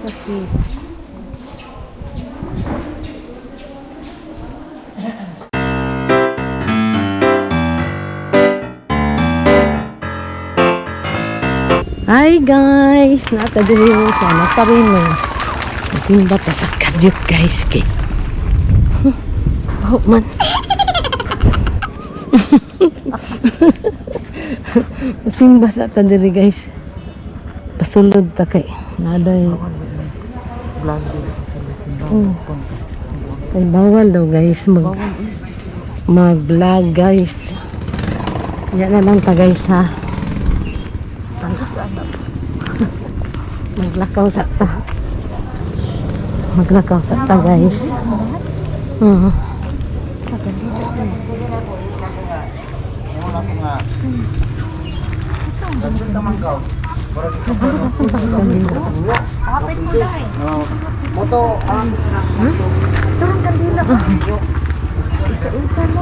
The fish. Hi guys! Naa ta diri sa Nazareno. Musimba ta sa kadyot, guys, kay baho man. Musimba sa ta diri, guys. Pasulod ta kay naday. Oh. Kay bawal daw, guys, mag vlog, guys. Yan na lang ta, guys, ha. Maglakaw sa ta. Maglakaw sa ta, guys. Asan pa kandila? Moto ang Turong kandila ka. Isa-isa mo.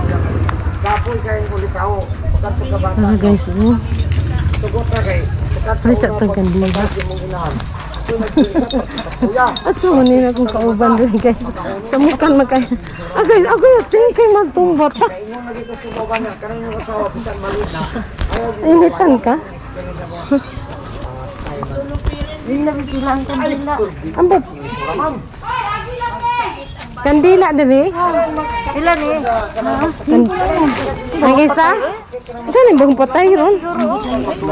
Kapoy kay ulitaw. Pagkat sa bata. Ah, guys, oh. Tugot na kay. Pagkat Ay, sa tang kandila. Imong inahan. Kuya, At so, na akong kauban rin, guys. Samukan makay. Ah, guys, ako yung tingin kay magtumba pa. Kay ingon lagi ko sumaban na kanang yung asawa bisan malit na. Ayaw Initan ka? Hindi na pila ang kandila. Ambot. Ma'am. Kandila diri? Pila ni? Ang isa? Isa na yung patay ron?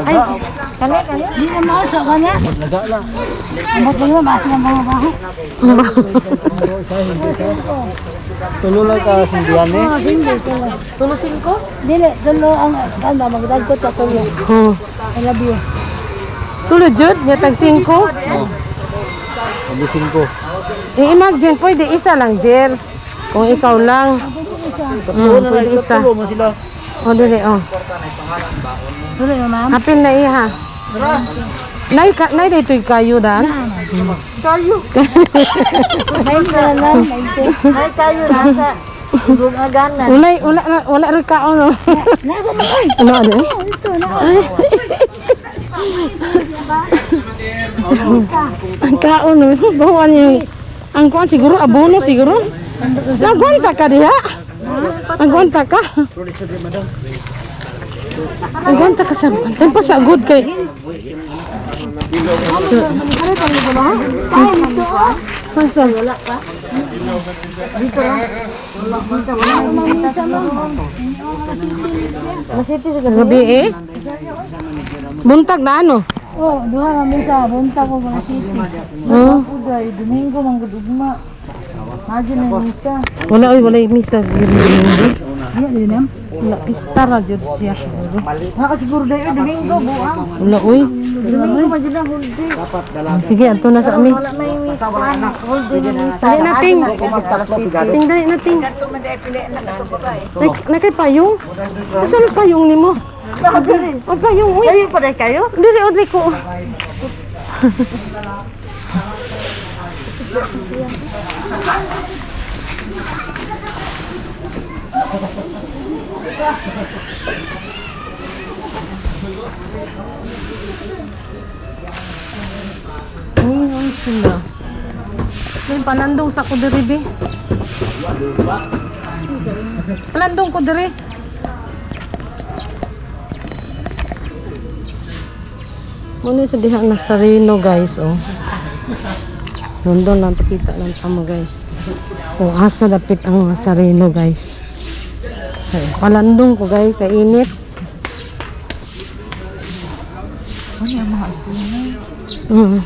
Ay, kani kani. Di na mausa ka na. Ambot mo mas na mga baho. Tulo lang ka sindihan eh. Hindi tulo. Tulo singko? Dili tulo ang ano magdagko ta tulo. Oh. I love you. Tulo jud, nga tag singko. Abisin ko. I-imagine, pwede isa lang, Jer. Kung ikaw lang. Pwede isa. Tulo mo sila. O, dili, oh. Tulo na, ma'am. Hapin na iha. Nay, ka, nay, dito'y kayo, dan. Kayo. Ay na lang. Ay kayo na sa Gugagana. Wala, wala, wala rin kaon, no? Nasa na ay. Ano, ano? Ito na. Ang kaon, no? Bawan yung, ang kuan siguro, abono siguro. Nagwanta ka diha. Nagwanta ka. Nagwanta ka sa, tempa sa good kay. Masa? Wala pa. Dito lang. Dito wala mamisa mo. Masiti sa Gabi eh. Buntag na ano? Oh, duha mamisa buntag ko mga city. Oh. Uday, Domingo man gud ugma. Imagine na misa. Wala oy, wala misa. Ano din nam? Wala pista ra jud siya siguro. Naka siguro day Domingo buang. Wala oy. Domingo man jud ang holiday. Sige, adto na sa amin. Wala may kuan holiday nga misa. Dali na, ting. Ting, dali na, ting. Nay, nay kay payong. Asa man payong nimo? Ang payong uy. Kayo pa day kayo? Dili odli ko. Ningon sila. May palandong sa kudiri be. Palandong ko diri. Muna sa diha na Sarino, guys, oh. Nandun lang pakita lang tamo, guys. Kung asa dapit ang Nazareno, guys. Ay, palandong ko, guys, kainit. Ano.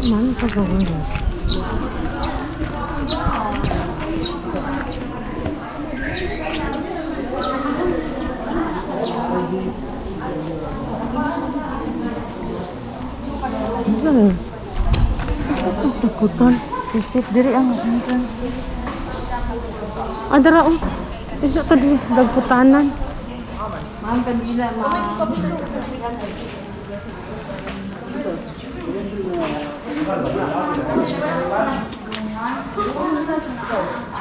Man, pagawin. Saan? Asa ang takutan? Visit diri ang Ah, dara oh. Isa ta di dagkutanan. Ma'am kandila, ma'am.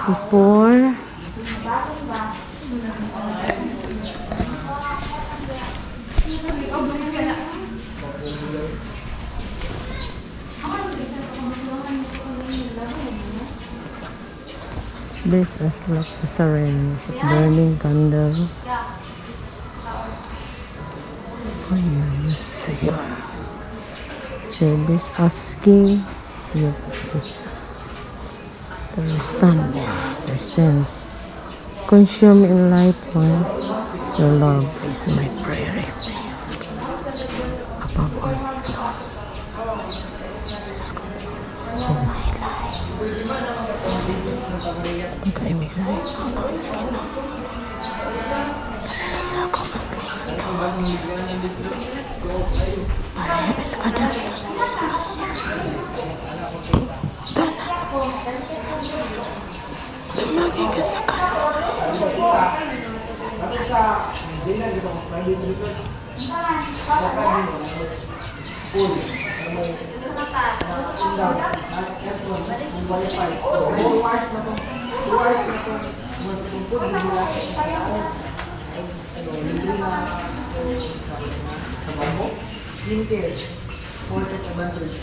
Before. This is like the siren, burning candle. Ayan, see your service asking your process to understand your sense. Consume in light one. Your love is my prayer. Above all, Lord. Jesus Christ, oh my life. Pagkaimig sa skin. Sa ako para yung iskada ito sa disgrasya. Tanan. Lumagi ka sa kanan. Skincare. For take advantage.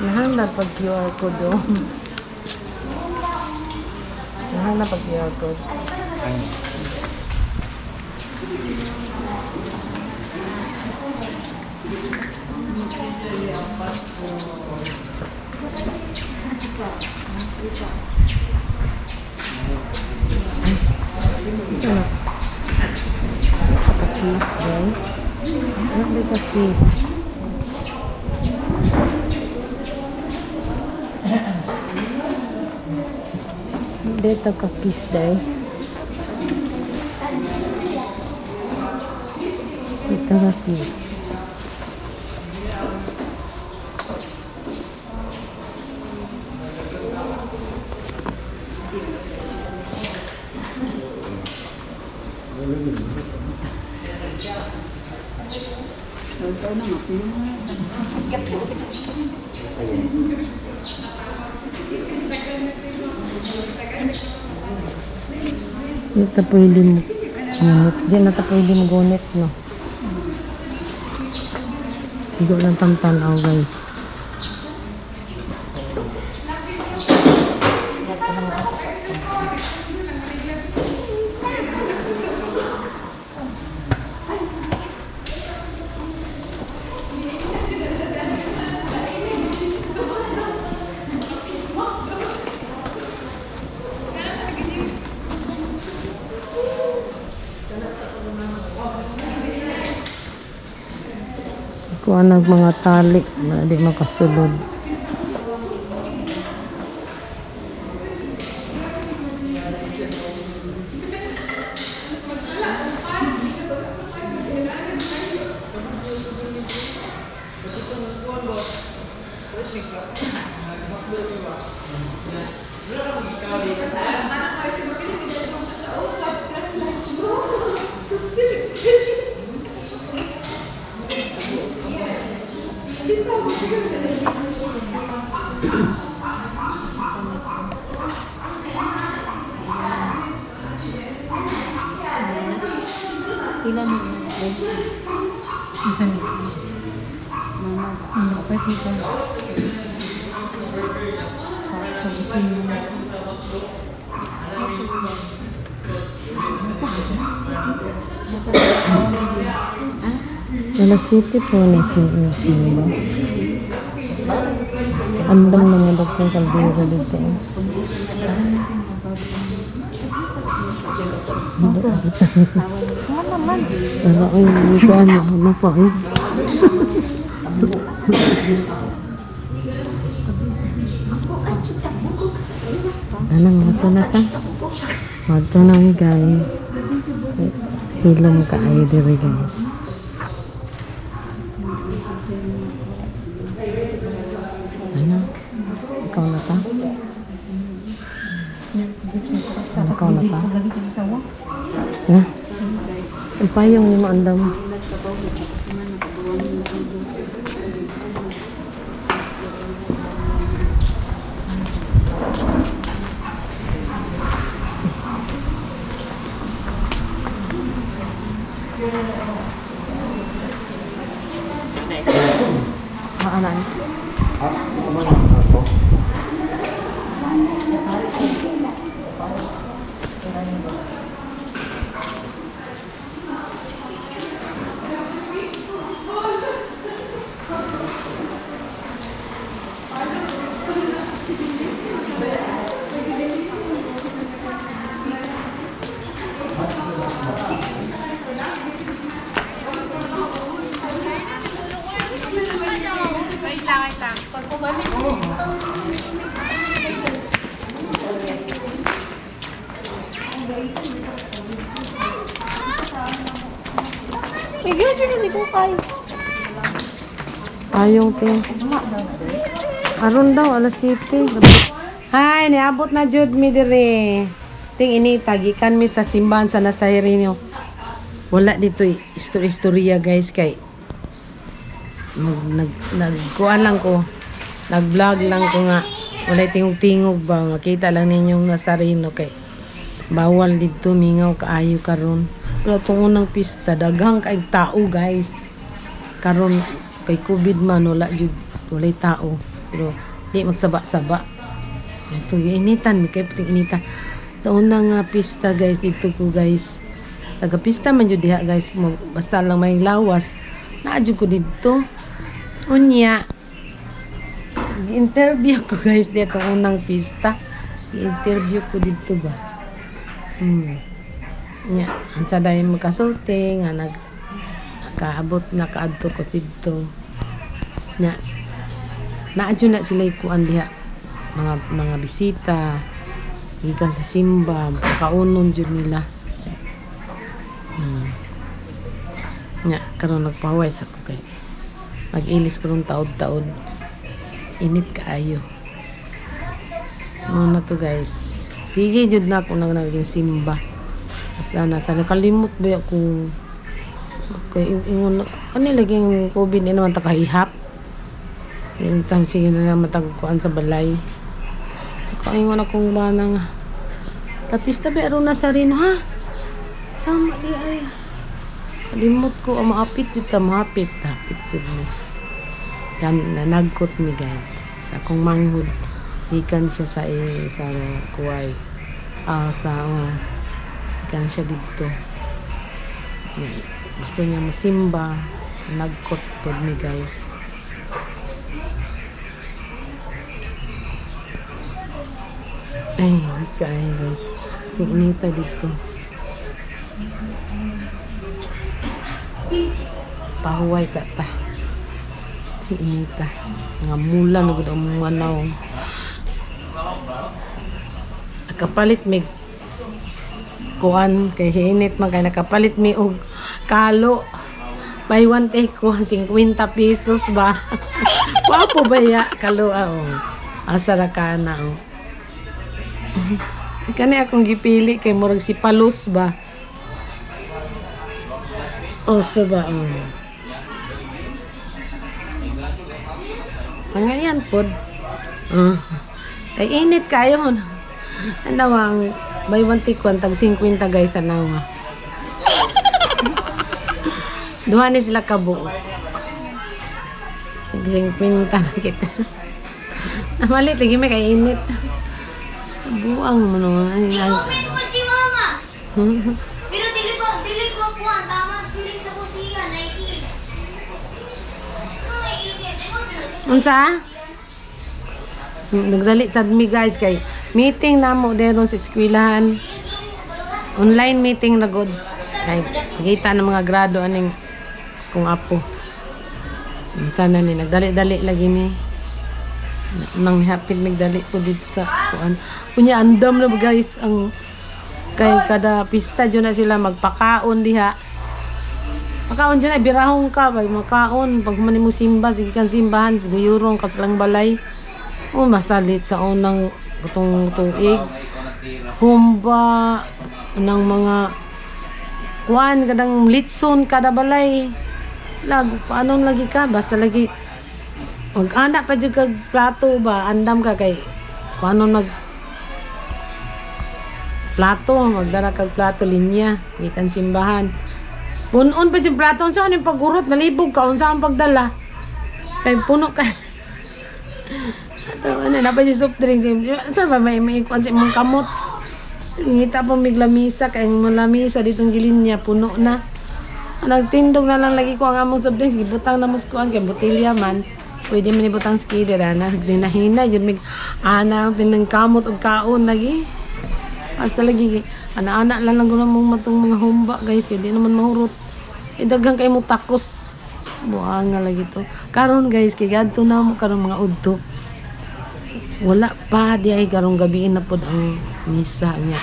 Nahanda pag QR code oh. Nahanda pag QR code. Ito na. Pagka-kiss din. Ano ba kiss? Dito ka kiss day. Dito ka kiss. Di ta pwede mo gunit. Di na ta pwede mo gunit, no? Igo lang tamtanaw, guys. Kuha ng mga tali na di makasulod. Pila ni Mama. Pwede ka. Pag-isin mo. Alas 7 po ni simba. Andam na nga dagkong kaldero dito. Pero ay, hindi ko ano, ano pa eh. Anong mato na ta? Mato na mi guys. Hilom kaayo diri guys. Ano? Ikaw na ta? Ikaw na ta? Ha? Ang payong ni Maandam. Maanan. Payong te. Aron daw alas 7. Hi, niabot na jud mi dire. Ting inita gikan mi sa simbahan sa Nazarenyo. Wala dito istorya guys kay mag nag nagkuan lang ko. Nag-vlog lang ko nga. Walay tingog-tingog ba makita lang ninyong Nazareno kay bawal dito mingaw kaayo karon. Pero itong unang pista daghang kaig tao guys. Karon kay COVID man wala jud walay tao pero di magsaba-saba. Ito initan mi kay puting inita sa unang nga pista guys dito ko guys. Taga pista man jud diha guys mo, basta lang may lawas naa jud ko didto. Unya gi-interview ko guys dito unang pista. Gi-interview ko didto ba. Nya, ang sa dayon makasulti nga nag nakaabot nakaadto ko didto. Nya naadyo na sila ikuan diha mga mga bisita gikan sa simba kaunon jud nila. Nya karon nagpaway sa ko kay mag-ilis karon taod-taod. Init kaayo. Mo na to guys. Sige jud na ako nang naging simba. Basta nasa nakalimot ba ako kay ingon ani laging COVID ni naman ta kahihap. Yung tam sige na naman tagkuan sa balay. Ako ingon akong bana nga. Tapos tabi aron na sa rin ha. Tama di ay. Kalimot ko ang maapit jud ta mahapit hapit jud ni. Kan nanagkot ni guys. Sa akong manghud gikan siya sa eh, sa Kuwait. Ah sa oh, gikan siya didto. Yan. Gusto niya mosimba. Nagkot pod ni guys. Ay, kaya guys. Inita dito. Pahuway sa ta. Si inita. Nga mula na gud ang manaw. Nakapalit mig kuan kay init man kay nakapalit mi og kalo. Buy one take one, 50 pesos ba? Wapo ba ya? Kalo ah, oh. Asa ra ka na oh. Kani akong gipili kay murag si Palos ba? Oso ba? Oh. Ang ganyan pod. Ah. Ay init kayo. Ano ang buy one take one tag 50 guys tanawa. Duha ni sila kabuo. Tag 50 na kita. Malit lagi may kay init. Buang mo naman. Ay, ay. I-comment po si Mama. Pero dili ko, dili ko kuan tama feeling sa kusiya naiki. Ikaw naiki, di mo Unsa? Nagdali sad mi, guys, kay meeting namo deron sa eskwelahan. Online meeting na god. Kay kita ng mga grado aning kung apo. Sana ni nagdali-dali lagi mi. Nang hapit nagdali ko dito sa kuan. Unya andam na ba, guys, ang kay kada pista jud na sila magpakaon diha. Pakaon dyan ay birahong ka, pag makaon, pag humani mo simba, sige kang simbahan, siguyurong ka sa lang balay. Oh, basta late sa unang gutong tuig. Humba, ng mga kuan, kadang litson kada balay. Lag, paano lagi ka? Basta lagi, mag-ana pa dyan kag plato ba, andam ka kay, paano mag plato, magdala kag plato linya, gikan simbahan. Punon pa yung plato, unsa yung pagurot, nalibog ka, unsa ang pagdala. Kay puno ka. Ato, ano, napa yung soft drinks. Unsa ba may kuan sa imong kamot. Ngita pa mig lamisa, kay ang mga lamisa ditong gilin niya, puno na. Nagtindog na lang lagi ko ang among soft drinks, gibutang na mo sa kuan, kay botelya man. Pwede man ibutang sa kilid, ana, dinahina, yun mig, ana, pinangkamot og kaon lagi. Basta lagi, ana-ana lang lang guna mong matong mga humba, guys, kaya di naman mahurot. Eh, daghang kay mo takos. Buang nga lagi to. Karon, guys, kay gadto na mo karon mga udto. Wala pa di ay karong gabiin na pod ang misa niya.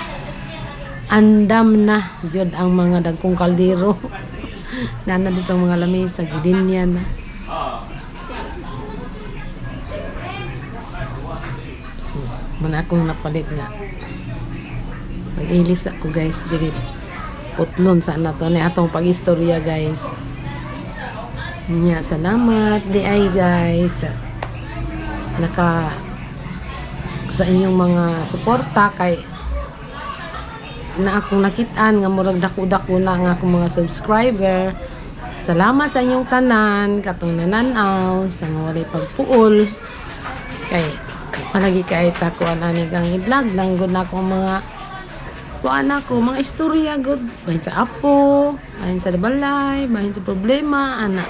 Andam na jud ang mga dagkong kaldero. Nana dito ang mga lamesa, gidinya na. Man akong napalit nga. Mag-ilis ako, guys, diri putlon sa na to ni atong pag-istorya, guys. Nya salamat di ay, guys, naka sa inyong mga suporta kay na akong nakitaan nga murag dako-dako na ang akong mga subscriber. Salamat sa inyong tanan katong nananaw sa nga walay pagpuol kay palagi kay ta kuan ani kang i-vlog lang gud na akong mga kuan ako mga istorya gud bahin sa apo, bahin sa balay, bahin sa problema ana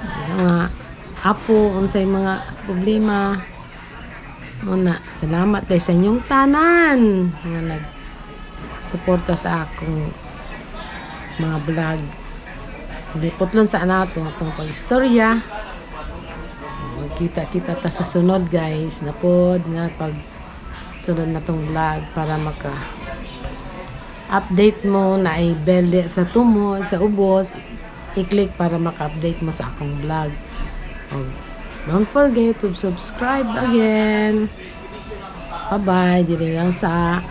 sa mga apo, unsay mga problema. Muna, salamat dahil sa inyong tanan nga nag suporta sa akong mga vlog. Hindi putlon sa nato atong pag-istorya. Magkita-kita ta sa sunod, guys, na pod nga pag sunod na tong vlog para maka update mo na ay bell di sa tumod sa ubos, i-click para maka-update mo sa akong vlog. Og don't forget to subscribe again. Bye-bye. Diri lang sa.